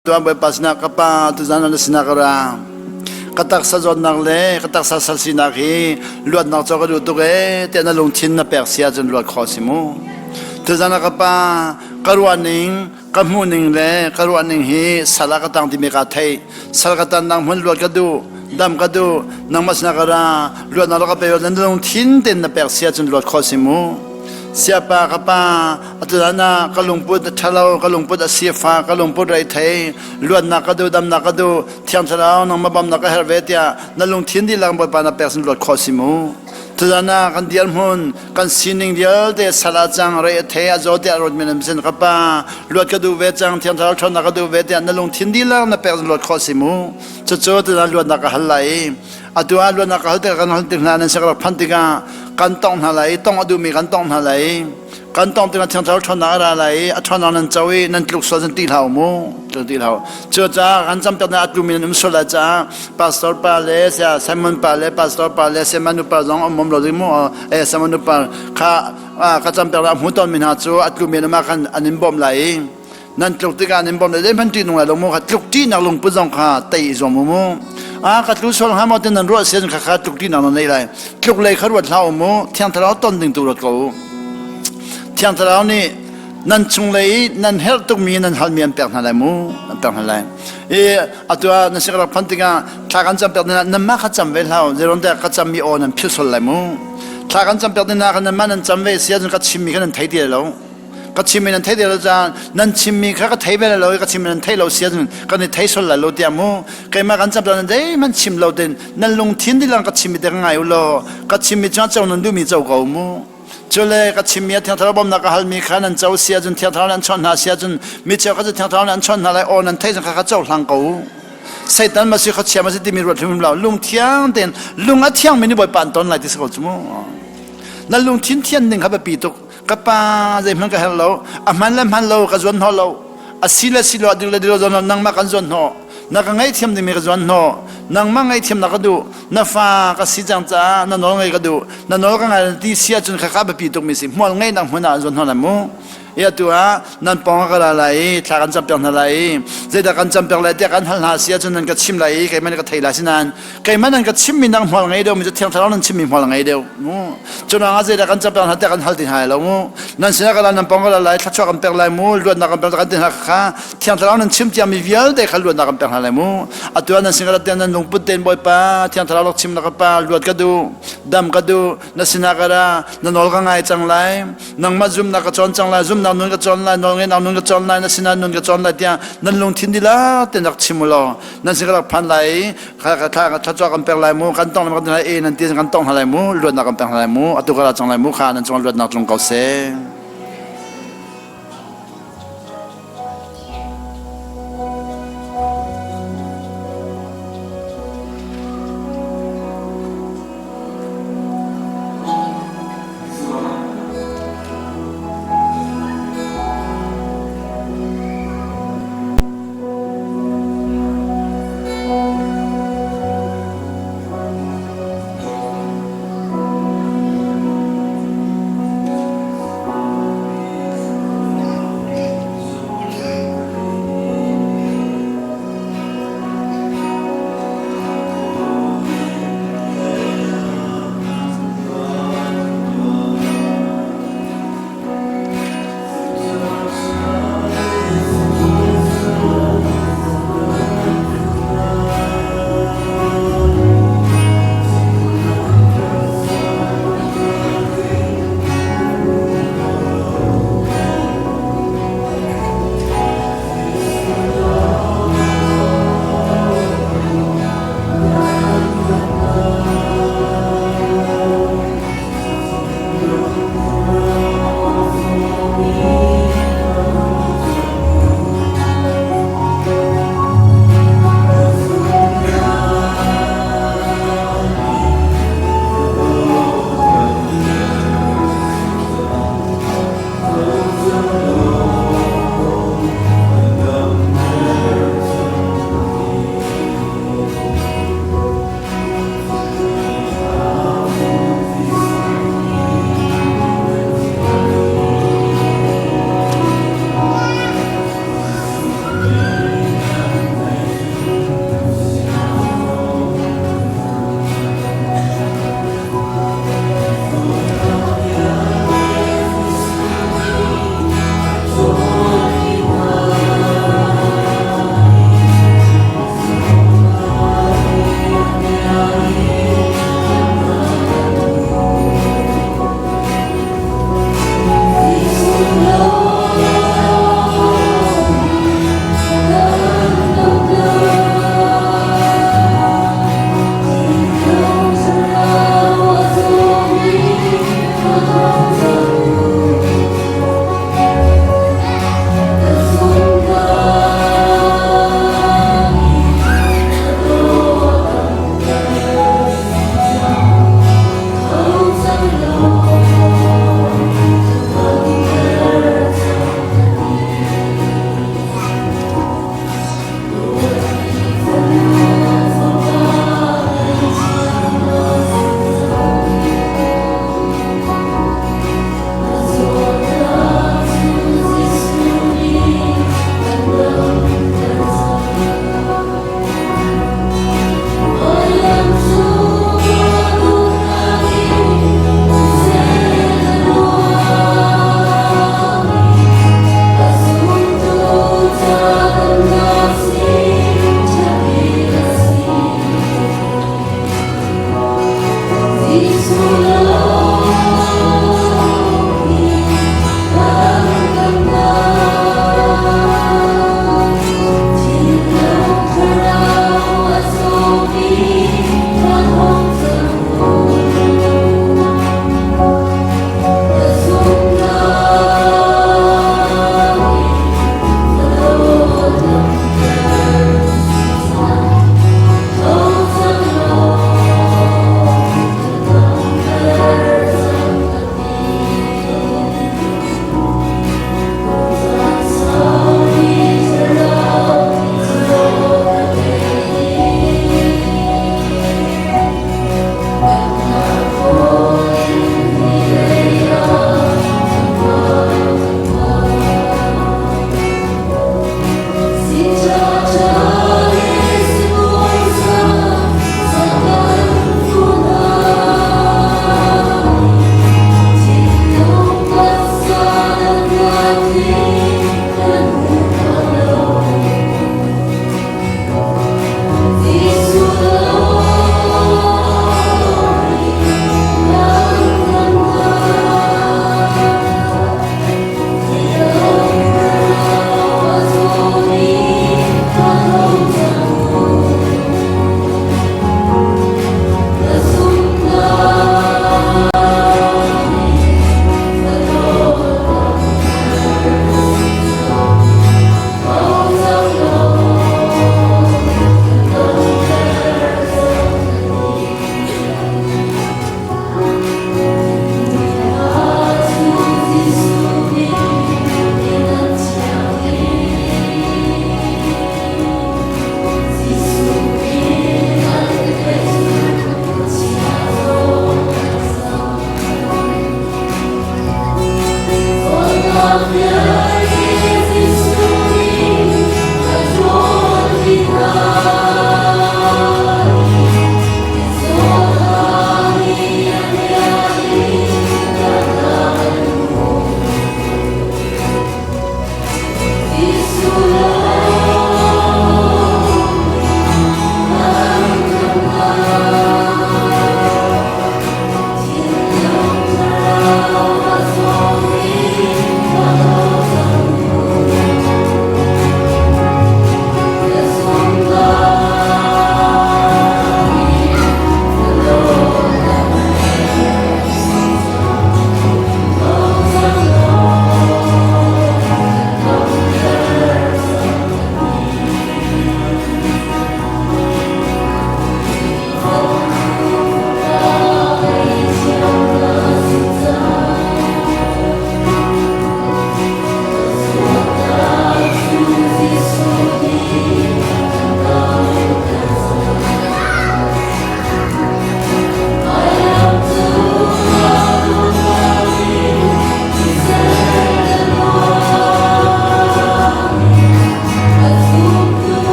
Tuan Bawipa sinah ka pa tuzan na sinah ka ra. Ka taksa zawtnak le ka taksa sal sinak hi luatnak cu ka duh tuk ee tiah na lungthin na pek si ahcun luat khawh si mu. Tuzan ah ka pa ka ruahning ka hmuhning le ka ruahning hi sal ah ka tang timi kaa theih. Sal ka tannak hmun luat ka duh, dam ka duh, nangmah sinah ka ra, luatnak rak ka pe na lungthin tein na pek si ahcun luat khawh si mu. Siapa ka pa atu ah ka lungput a ṭhalo, ka lungput a sifa, ka lungput reithei, luatnak ka duh, damnak ka duh, Thiang Thlarau nangmah bawmnak ka herh ve tiah na lungthin dihlak Bawipa na pek sin luat khawh si mu. Tuzan ah kan dirhmun, kan sining vialte sal ah cang, rei a thei, a zaw tiah ruat men an sin ka pa, luat ka duh ve cang, Thiang Thlarau ṭhawnnak ka duh ve tiah na lungthin dihlak na pek sin luat khawh si mu. Cucu tuzan luatnak ka hal lai i atu ah luatnak ka hal tikah kan hal tik hna nan sak rak phanh tikah kan tongh hna lai i tongh a duhmi kan tongh hna lai i kan tong tikah Thiang Thlarau ṭhawnnak a ra lai i a ṭhawnnak nan co i nan tluk sual cun ti hlah u mu tluk ti hlah u cucaah kan campiaknak a tlumi nan um sual lai caah pastor pa le saya Simon pa le pastor pa le Simon pa zong um um lo ding mu eh Simon pa kha ka campiaknak a hmu tawnmi hna cu a tlumi nan mah khan an in bawmh lai i nan tluk tikah nan bawm le zeihmanh ṭih nung lai lo mu kha tluk ṭihnak lungput zong kha tei i zuam u mu a ka tlu sual hnga maw ti nan ruah sian kha kha tluk ṭihnak nan nei lai tluk lei kha ruat hlah u mu Thiang Thlarau ton ding tu ruat ko u Thiang Thlarau nih nan chunglei i nan herh tukmi nan halmi an pek hna lai mu an pek hna lai i atu ah na sik rak phanh tikah thla kan cam pek hna nanmah kha cam ve hlah zeron te ka cammi aw nan philh sual lai mu thla kan cam pek hna kha nanmah nan cam ve si ahcun ka chimmi kha nan thei ti lo ka chimmi nan thei lo caan nan chimmi kha ka thei ve lo i ka chimmi nan thei lo si ahcun kan i thei sual lai lo tiah mu keimah kan cam nan zeihmanh chim lo ten nan lungthin dilang ka chimmi te ka ngai u law ka chimmi cungah co nan duhmi co ko mu cule ka chimmi a Thiang Thlarau bawmnak ka halmi kha nan co si ahcun Thiang Thlarau nan chawnh hna si ahcun mi cheu kha cu Thiang Thlarau nan chawnh hna lai aw nan thei zong kha kha cohlang ko u Satan ma si khuachia ma si timi ruat hrim lo lung thiang tein lung a thiangmi nih Bawipa an ton lai ti si ko cu mu na lungthin thian ding kha biapi tuk Ka pa zeihmanh ka herh lo, a hman le hman lo ka zuan hnawh lo, a si le si lo, a dik le dik lo zuan lo, nangmah kan zuan hnawh. Na ka ngaihthiam dingmi ka zuan hnawh. Nangmah ngaihthiam na ka duh. Na fa ka si cang caah na nawl ngei ka duh. Na nawl ka ngai ti si ahcun khakha biapi tukmi si. Hmual ngeihnak hmun ah an zuan hnawh lai mu. I atu ah nan pawng ah ka ra lai i thla kan campiak hna lai i zeidah kan campiak lai tiah kan hal hna si ahcun nan ka chim lai i keimah nih ka thei lai si nain keimah nan ka chimmi nak hmual ngei deuh mi cu Thiang Thlarau nan chimmi hmual ngei deuh mu curuang ah zeidah kan campiak hna tiah kan hal ti hna lo mu nan sinah ka la nan pawng ka la lai thluachuah kan pek lai mu luatnak kan pek kan ti hna kha Thiang Thlarau nan chim ciami vialte kha luatnak kan pek hna lai mu atu ah nan sin ka rat nan lungput tein Bawipa Thiang Thlarau rak chim na ka pa luat ka duh dam ka duh na sinah ka ra na nawl ka ngai cang lai nangmah zumnak ka cawn cang lai zumnak nun ka cawn lai nawlngeihnak nun ka cawn lai na sinah nun ka cawn lai tiah nan lungthin dila te rak chim u law nan sin ka rak phan lai i kha thla thluachuah kan pek lai mu kan tong kan lai e nan ti kan tong hna lai mu luatnak kan pek hna lai mu atu ka ra cang lai mu kha nan cungah luatnak tlung ko seh.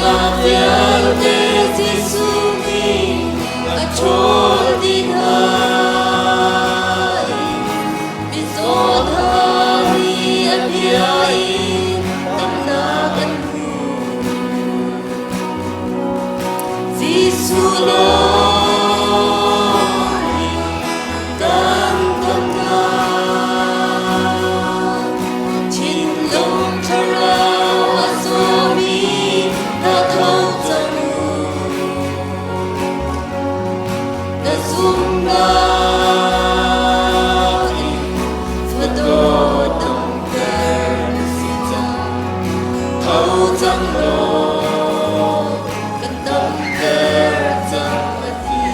Zawtnak vialte Jesuh nih a ṭhawl dih hna i mizaw hna nih a bia in damnak an hmu. Jesuh lawng nih kan damnak. Thinlung thlarau a zawmi na tho cang u. Na zumhnak in fadaw damter na si cang. Tho cang law kan damter cang a ti.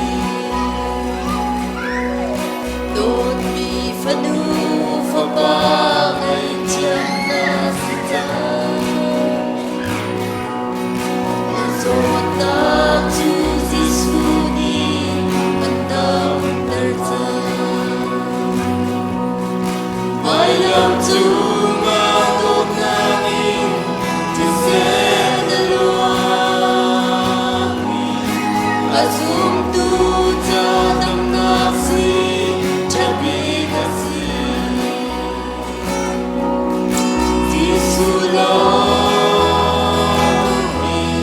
Dawtmi fanu fapa ngaihthiam na si cang. Na zawtnak cu Jesuh nih an damter cang. Vailam cungah dawtnak in thisen a luang i a zumtu ca damnak si ṭha bik a si. Jesuh lawng nih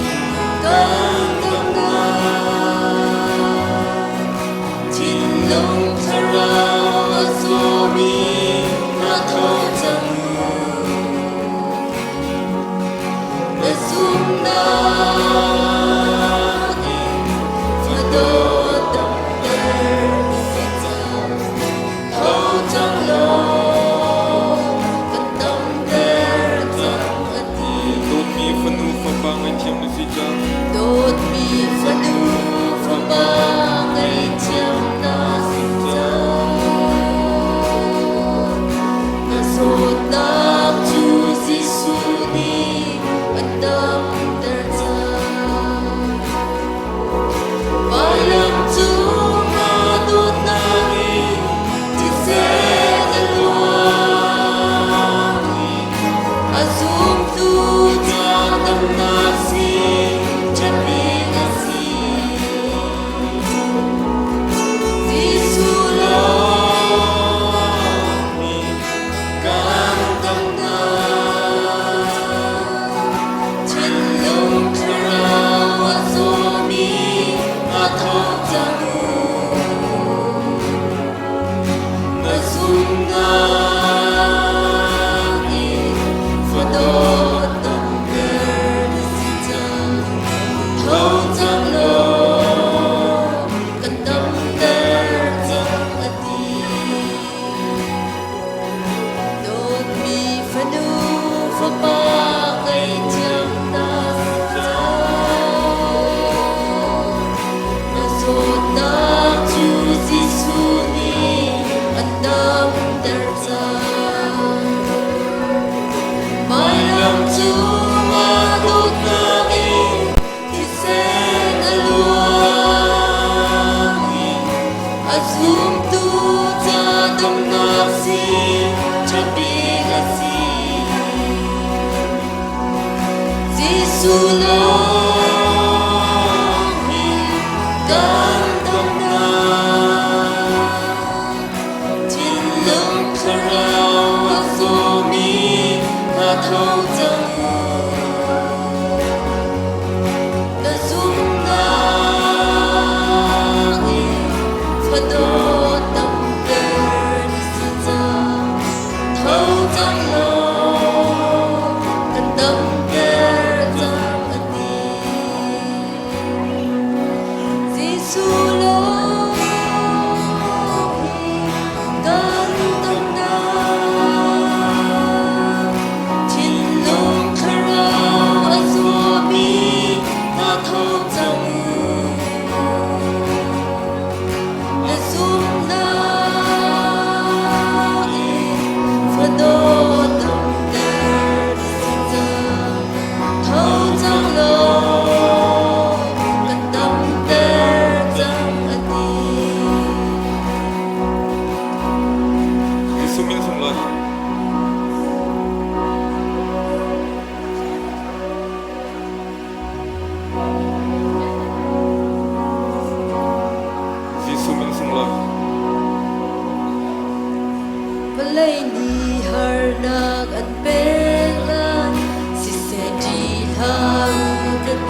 kan damnak. Thinlung thlarau a zawmi na tho cang u. Na zumhnak in fadaw damter na si cang. Tho cang law kan damter cang a ti. Dawtmi fanu fapa ngaihthiam na si cang. Dawtmi fanu fapa ngaihthiam na si cang. Na zawtnak cu Jesuh nih an damter cang. Vailam cungah dawtnak in thisen a luang i a zumtu ca damnak si ṭha bik a si.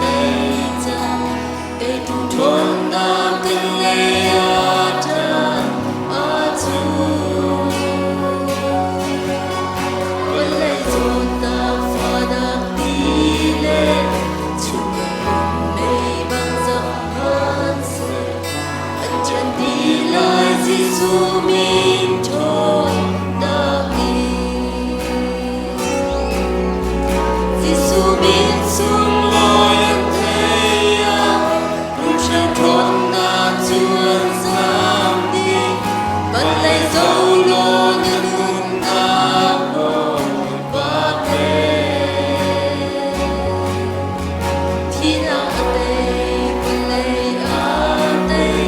tei cang. Teitu ṭhawnnak kan lei ah ṭan ahcun. Vawlei zawtnak fahnak ti le chungah mei bang zam hmanhseh an ṭan dih lai Jesuh min ṭhawnnak in. Jesuh min sunglawi an thei ah rulhreu ṭhawnnak cu an zam dih. Van lei zoh law na nunnak Bawipa pek. Thihnak a tei, vawlei a tei,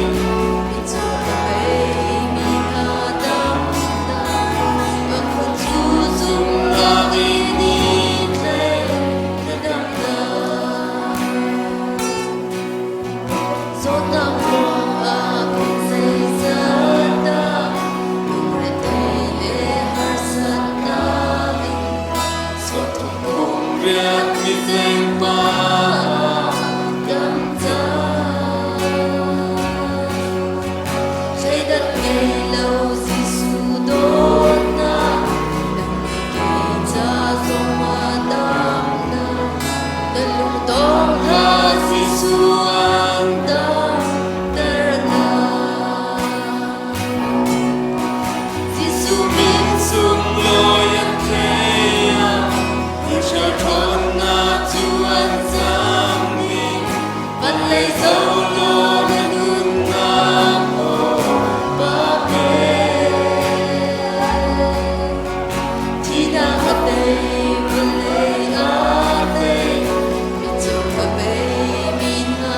mitcaw a beimi hna damnak. Kan phun cu zumhnak in i thleng na damnak. Zawtnak ruangah kan zeizat dah lungrethei le harsatnak in sawhthawk Riat mi zengpa kan cang. Thleidan ngei lo Jesuh dawtnak, nang le kei ca zong ah damnak. Na lungdong hlah Jesuh an damter lai. Jesuh min sunglawi an thei ah rulhreu ṭhawnnak cu an zam dih. Van lei zoh law na nunnak Bawipa pek. Thihnak a tei, vawlei a tei, mitcaw a beimi hna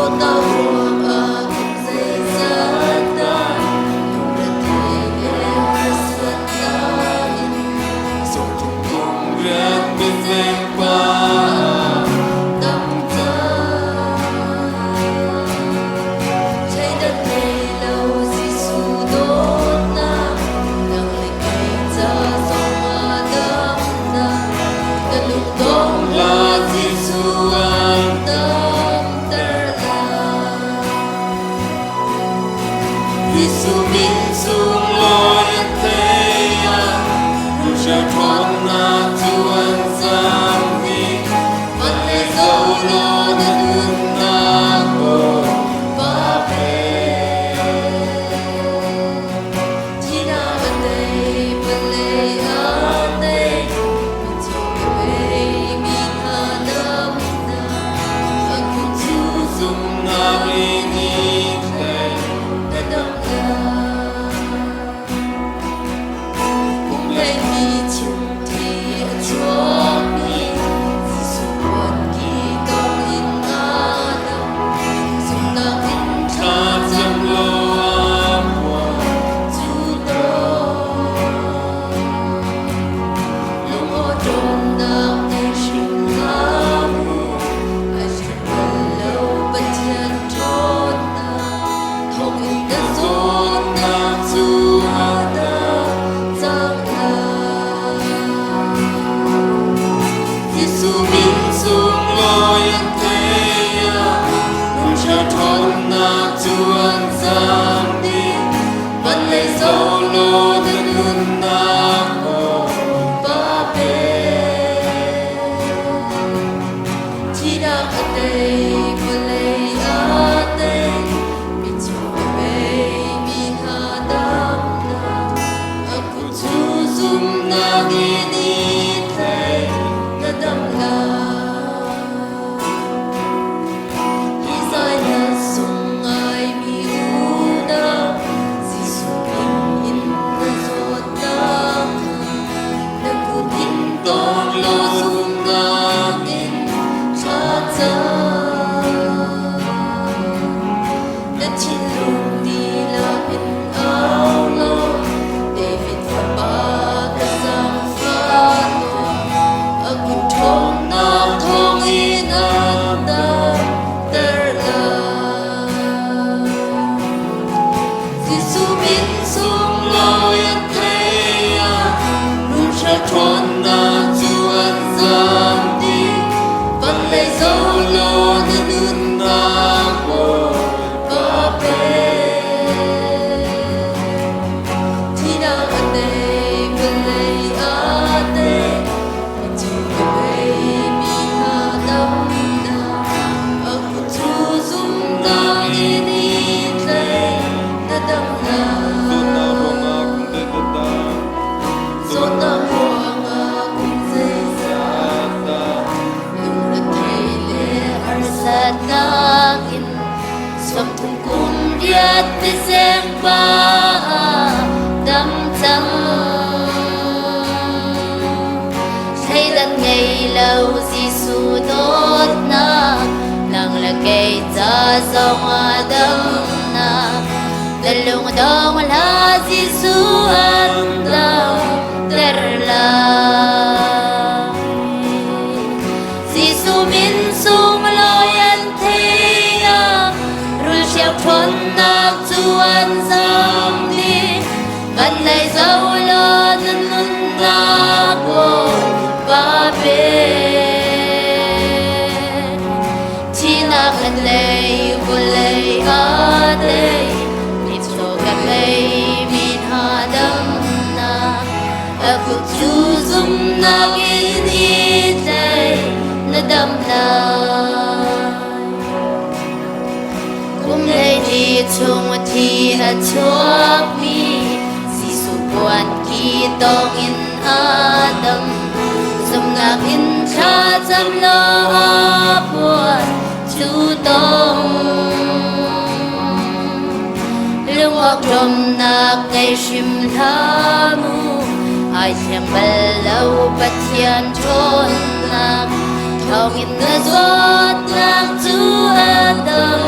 Zawtnak ruangah kum zeizat dah lungretheih le harsatnak in sawmthum kum Riat mizeng pa dam cang. Thleidan ngei lo Jesuh dawtnak, nang le kei ca zongah damnak, na lungdong hlah Jesuh an damter lai. Jesuh min sunglawi an thei ah Russia ṭhawnnak cu an zam dih. Van le zo law na nunnak Bawipa pe. Thihnak a tei, vawlei a tei, mitcaw ka peimi hna damnak, a kut cu Zumhnak in i thlei. Na dam lai. Kum hleihnih chung thi a chuakmi Jesuh puanki tawng in aa dam. Zumhnak in Thla thlacam cam law a phuan. cu tawn. Lungawṭawmnak nei hrim hlah mu, ai hrem bal lo Pathian ṭhawnnak. Thawngin na zawtnak cu a dam cang lai. Jesuh min sunglawi an thei ah Russia ṭhawnnak cu an zam dih. Van lei Zo zo law na nunnak Bawipa pe. Thihnak a tei, vawlei a tei, mitcaw a peimi hna damnak, a kut cu zumhnak in i thlei, na dam lai. Hi zai na sung ngaimi unau, Jesuh min in na zawtnak kha, na kut in tawng law zumhnak in thlacam. Na thinlung dihlak in au law, David fapa ka zaangfah tuah. A kut ṭhawnnak thawngin an damter lai. Jesuh min Sunglawi an thei ah Russia ṭhawnnak cu an zam dih. Van lei zo law na nunnak Bawipa pe. Thihnak a tei, vawlei a tei, mitcaw a peimi hna damnak, a kut cu zumhnak in i tlai, na dam Zawtnak ruangah lai. kum zeizat dah Zawtnak ruangah kum zeizat dah lungretheih le harsatnak in sawmthum kum riat mizeng pa dam cang. Thleidan ngei lo Jesuh dawtnak, nang le kei ca zongah damnak, na lungdong hlah Jesuh an damter lai. Jesuh min sunglawi an thei ah, rulhreu ṭhawnnak cu an zam dih. Van lei zoh law na nunnak Bawipa pe. Thihnak an lei, vawlei a tei, mitcaw ka peimi hna damnak, a kut cu zumhnak in i tlai, na dam lai. Kum hleihnih chung thi a chuakmi Jesuh puanki tawngin aa dam. Zumhnak in thlacam law a puan cu tong. Lungawṭawmnak ngei hrim hlah mu, ai thleng bal lo Pathian ṭhawnnak. Thawngin na zawtnak cu a dam.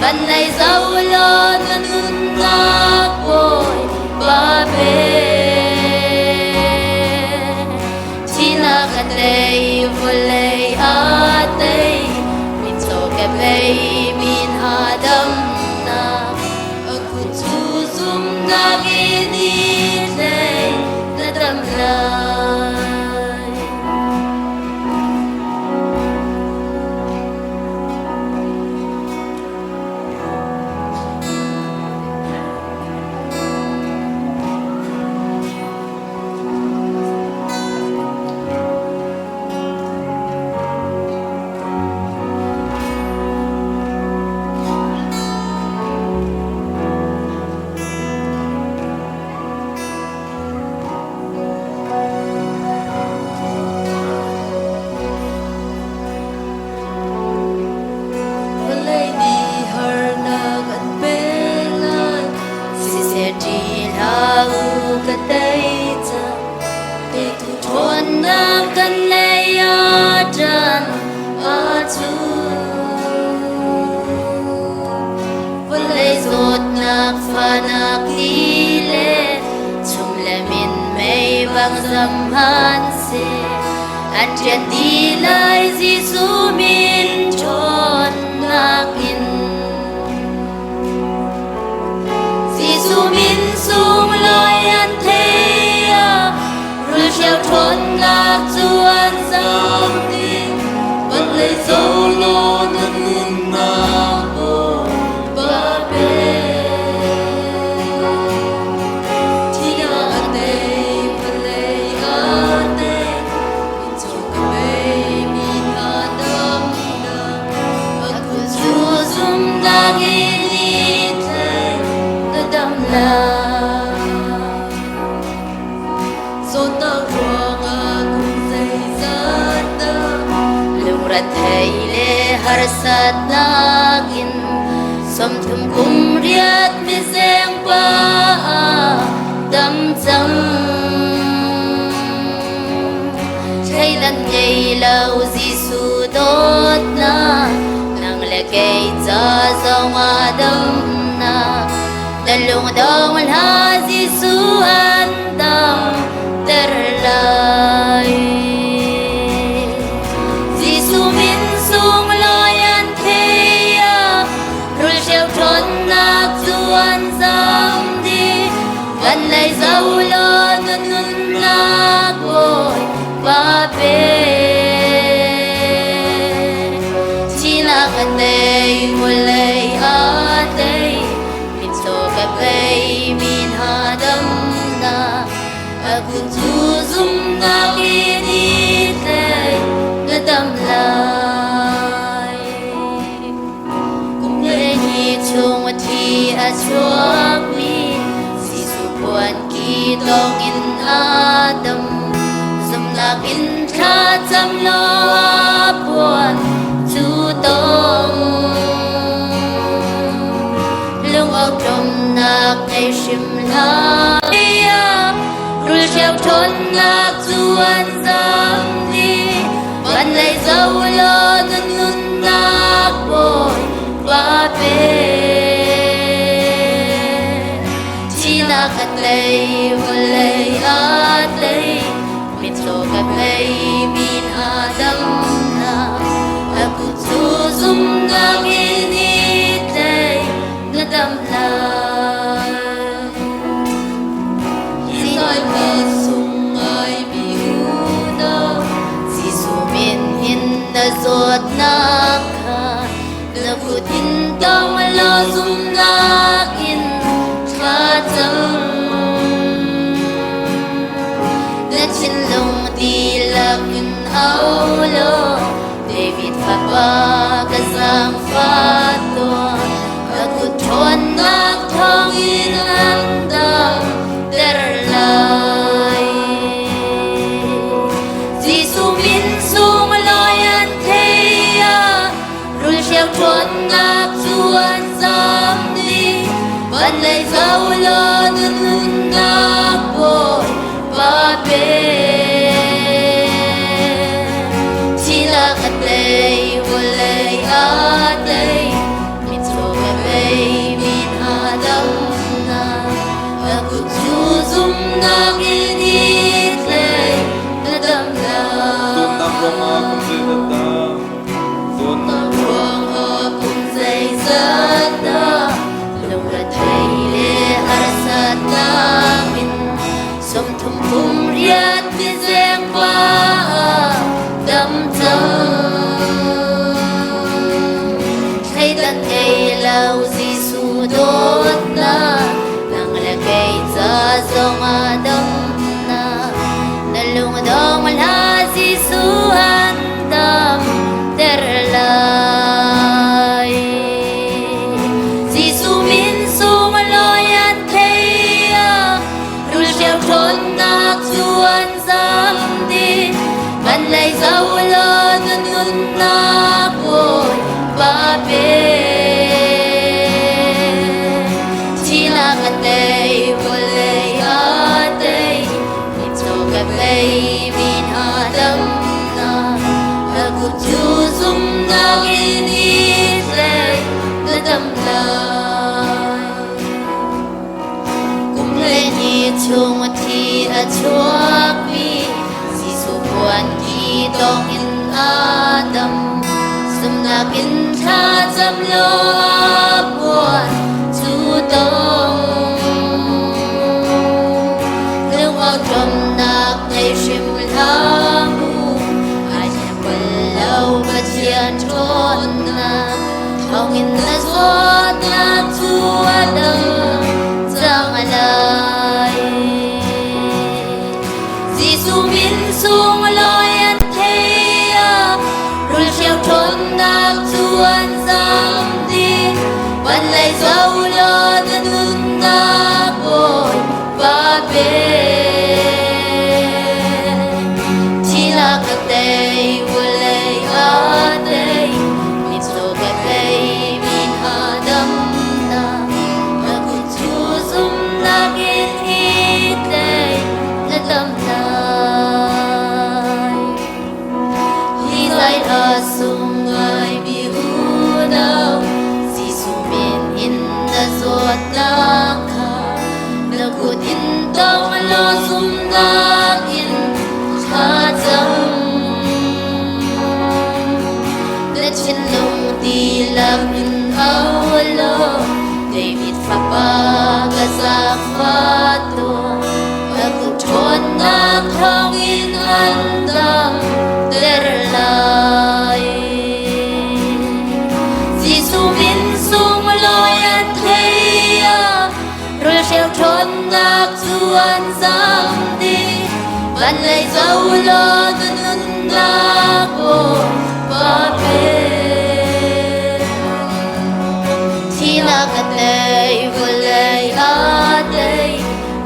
Van lei zoh law na nunnak Bawipa pe. Thihnak a tei, vawlei a tei, mitcaw kehlei min ha damnak. A kut cu zumnak in i hlei na dam lai. Vawlei nih harnak an pe lai, siseh ṭih hlah u ka tei cang. Teitu ṭhawnnak kan lei ah ṭan ahcun vawlei zawtnak fahnak ti le chum le minmei bang zam hmanhseh an ṭian dih lai Jesuh min ṭhawnnak in. Jesuh min sunglawi an thei ah rulhreu ṭhawnnak cu an zam dih. Vawlei zoh law na nunnak Bawipa pe. Thihnak a tei, vawlei a tei, mitcaw ka mei mi hna damnak. A kut cu zumnak in i tlai, na dam lai. Zawtnak ruangah kum zeizat dah lungrethei le harsatnak in 30 kum riat mizeng pa ah dam cang. Thleidan ngei lo Jesuh dawtnak nang le kei ca zongah damnak na lungdong hlah Jesuh an damter lai. Jesuh min sunglawi an thei ah rulhreu ṭhawnnak cu an zam dih. Van lei zoh law na nunnak Bawipa pe. Thihnak a tei, vawlei a tei, mitcaw kehlei min ha damnak. A kut cu zumnak in i tlai, na dam lai. Kum hleihnih chung a thi a chuakmi Jesuh puanki tawngin aa dam. Zumnak in thlacam law a puan cu tawng. Lungawṭawmnak ngei hrim hlah. Rulhreu ṭhawnnak cu an zam dih. Van lei zoh law na nunnak Bawipa pe. Thihnak a tei, vawlei a tei, mitcaw ka hlei min a damnak. A kut cu zumnak in i tlai, na dam lai. Hi sung ngaimi unau Jesuh min in na zawtnak kha na kut in tawng law zumnak in thlacam. Na thinlung dihlak in au law David fapa ka zaangfah tuah. Ka kut ṭhawnnak thawngin an damter lai. Jesuh min sunglawi an thei ah rulhreu ṭhawnnak cu an zam dih. Van lei zoh law na nunnak Bawipa pe. Thihnak a tei, vawlei a tei, mitcaw ka zumnak in i tlei na dam lai. Zawtnak ruangah kum zeizat dah? Zawtnak ruangah kum zeizat dah lungrethei le harsatnak in 30 kum riat mizeng pa dam cang. Thleidan ngei lo Jesuh dawtnak nang le kei ca zongah damnak na lung dong hlah Jesuh an dam ter lai. Jesuh min sung lawi an thei ah rulhreu ṭhawnnak cu an zam dih. Van lei zoh law na nunnak Bawipa pe. Thihnak a tei, vawlei a tei, mitcaw ka bei mi hna damnak. Na kut cu zumnak in i tlai, na dam lai. Kum 12 chung thi a chuakmi Jesuh puanki tawngin a dam. Zumnak in thlacam law a puan cu tong. Lungawṭawmnak ngei hrim hlah mu, ai thleng bal lo Pathian ṭhawnnak. Thawngin na zawtnak cu a dam cang lai. Jesuh min sung lawi an thei ah rulhreu ṭhawnnak cu an zam dih. Van lei zoh law na nunnak Bawipa pe. Thihnak a tei, vawlei a tei, mitcaw ka bei mi hna damnak. Na kut cu zumnak in i tlai, na dam lai. Hi zai hla sung ngaimi unau, Jesuh min in na zawtnak kha na kut in tawng law zumnak in thla cam. Na thinlung dihlak in au law, David fapa ka zaangfah tuah. Ka kut ṭhawnnak thawngin an damter lai. Jesuh min sunglawi an thei ah rulhreu ṭhawnnak cu an zam dih. Van lei zoh law na nunnak Bawipa pe. Thihnak a tei, vawlei a tei,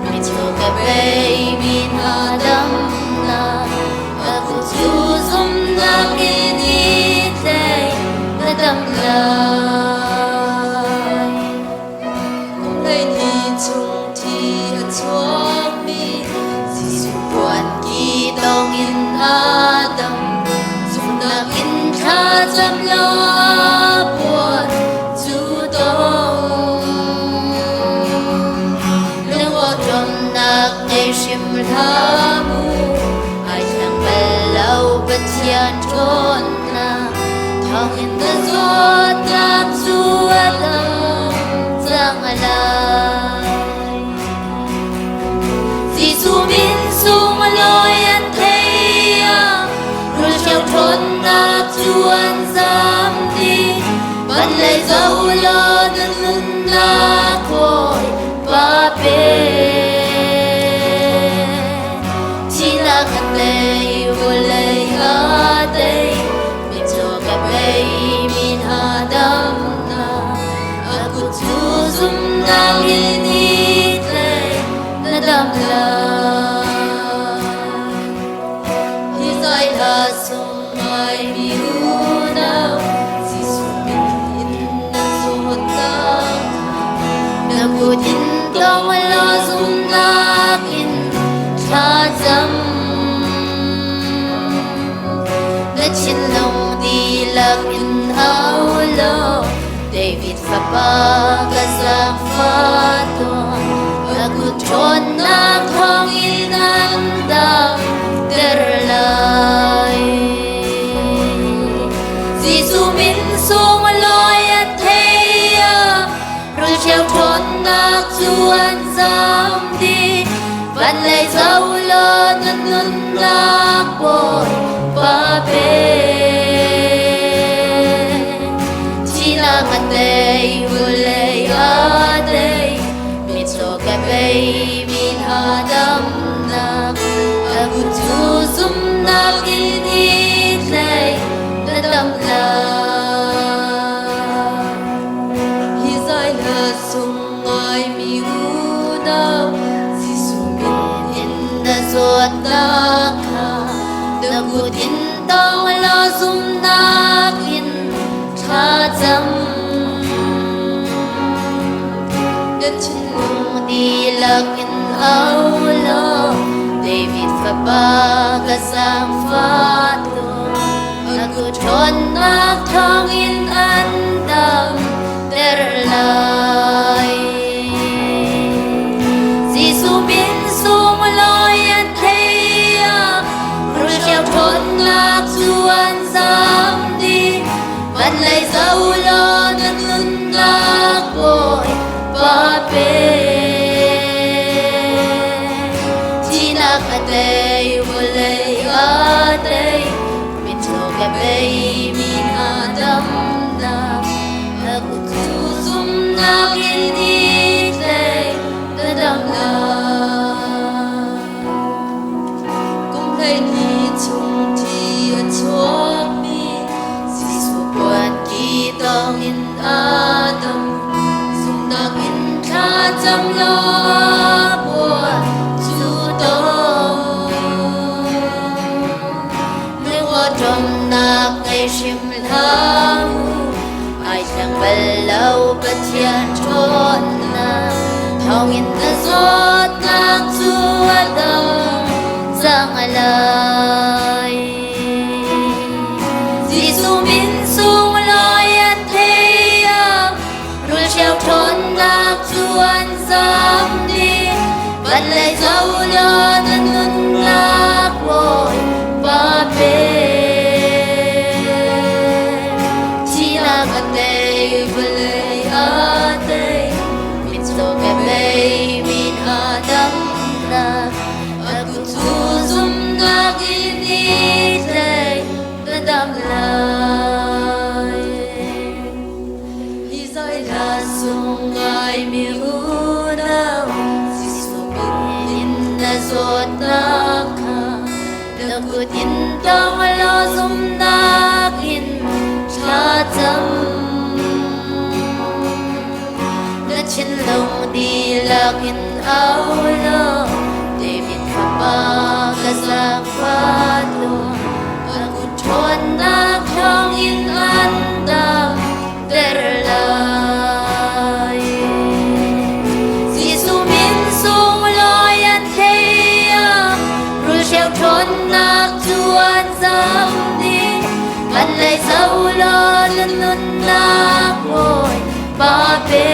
mitcaw ka bei mi hna damnak. Ka kut cu zumnak in i tlai, na dam lai. Kum 12 chung thi a chuakmi Jesuh puanki tawngin a dam. Zumnak in thlacam law a puan cu tawng. Lungawṭawmnak ngei hrim hlah mu, ai thleng bal lo Pathian ṭhawnnak. Thawngin na zawtnak cu a dam cang lai. Jesuh min sunglawi an thei ah rulhreu ṭhawnnak cu an zam dih. Van lei zoh law na nunnak Bawipa pe. Thihnak a tei, vawlei a tei, mitcaw ka bei mi hna damnak. A kut cu zumnak in i tlai, na dam lai. Hi zai hla sung ngaimi unau, Jesuh min in na zawtnak na kut in tawng law zumnak in thlacam. Na thinlung dihlak in au law, David fapa ka zaangfah tuah. Na kut ṭhawnnak thawng Van lei zoh law na nunnak Bawipa pe. Thihnak a tei, vulei a tei, mitcaw kebei mi hna damnak. A kut cu zumhnak in i tlai, na dam lai. Hi zai hla sung ngaimi unau, Jesuh min in na zawtnak kha na kut in tawng law zumhnak in thlacam. Na thinlung dihlak in au law, David fapa ka zaangfah tuah. A kut ṭhawnnak thawngin an damter lai. Jesuh min sunglawi an thei ah, Hruhriau ṭhawnnak cu an zam dih. Van lei zoh law na nunnak Bawipa pe. Thihnak a tei, vawlei a tei, mitcaw kebei mi hna damnak. Na kut cu zumhnak in i tlai, na dam lai. Kum 12 chung thi a chuakmi Jesuh puanki tawngin aa dam. Zumhnak in thlacam law puan cu tawng. Lungawṭawmnak ngei hrim hlah u, ai thleng bal lo Pathian ṭhawnnak thawngin na zawtnak cu a dam cang lai. Jesuh min sunglawi an thei ah, rulhreu ṭhawnnak cu an zam dih. Van lei zoh law na nunnak Bawipa pe. Thihnak a tei, vawlei a tei, mitcaw kebei mi hna damnak. A kut cu zumhnak in i tlai, na dam lai. Hi zai hla sung ngaimi unau, Jesuh min in na zawtnak kha na kut in tawng law zumhnak in thlacam. Na thinlung dihlak in au law, David fapa ka zaangfah tuah. A kut ṭhawnnak thawngin an damter lai. Jesuh min sunglawi an thei ah, rulhreu ṭhawnnak cu an zam dih. Van lei zoh law na nunnak Bawipa pe.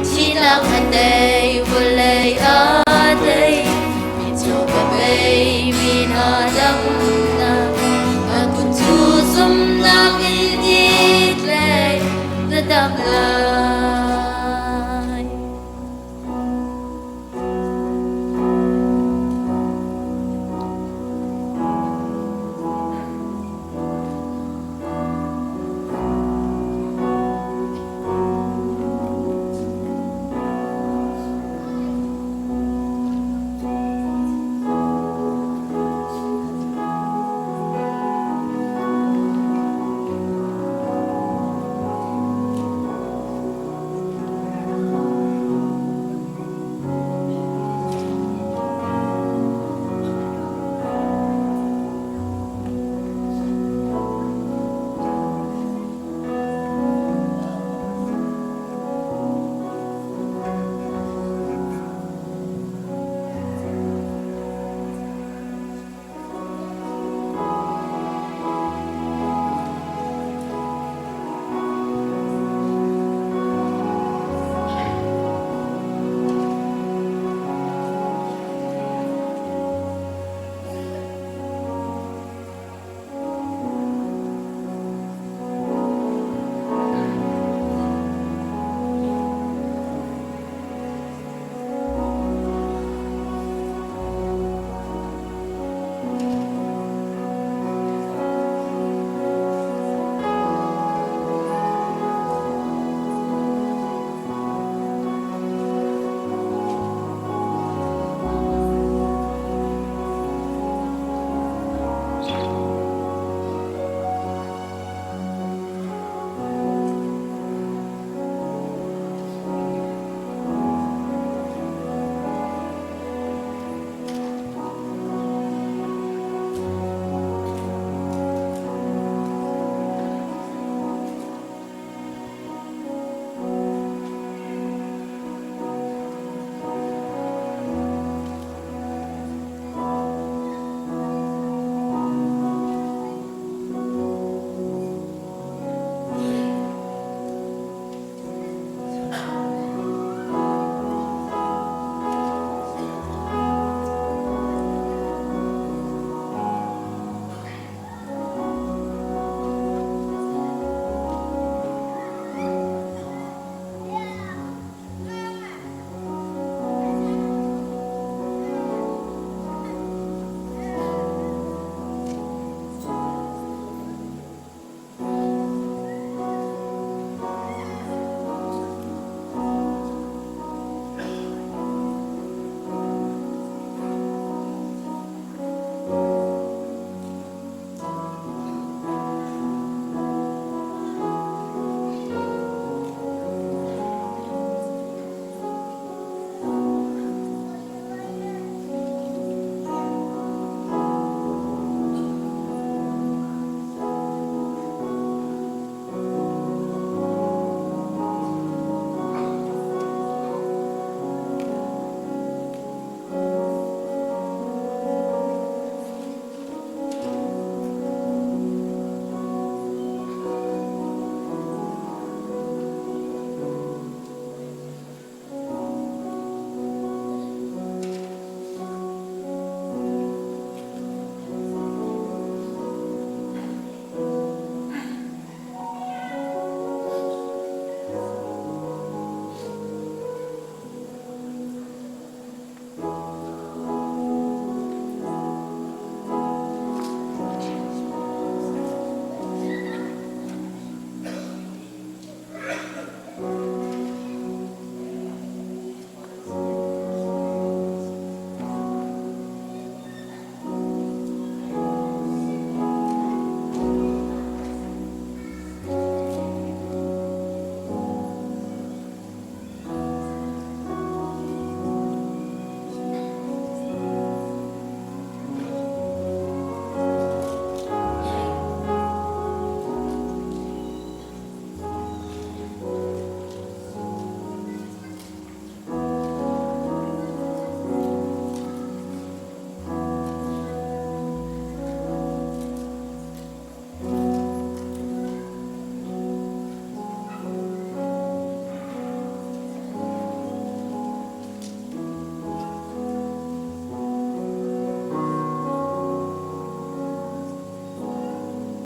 Thihnak a tei, vawlei a tei, mitcaw kebei mi hna damnak. A kut cu zumhnak in i tlai, na dam lai.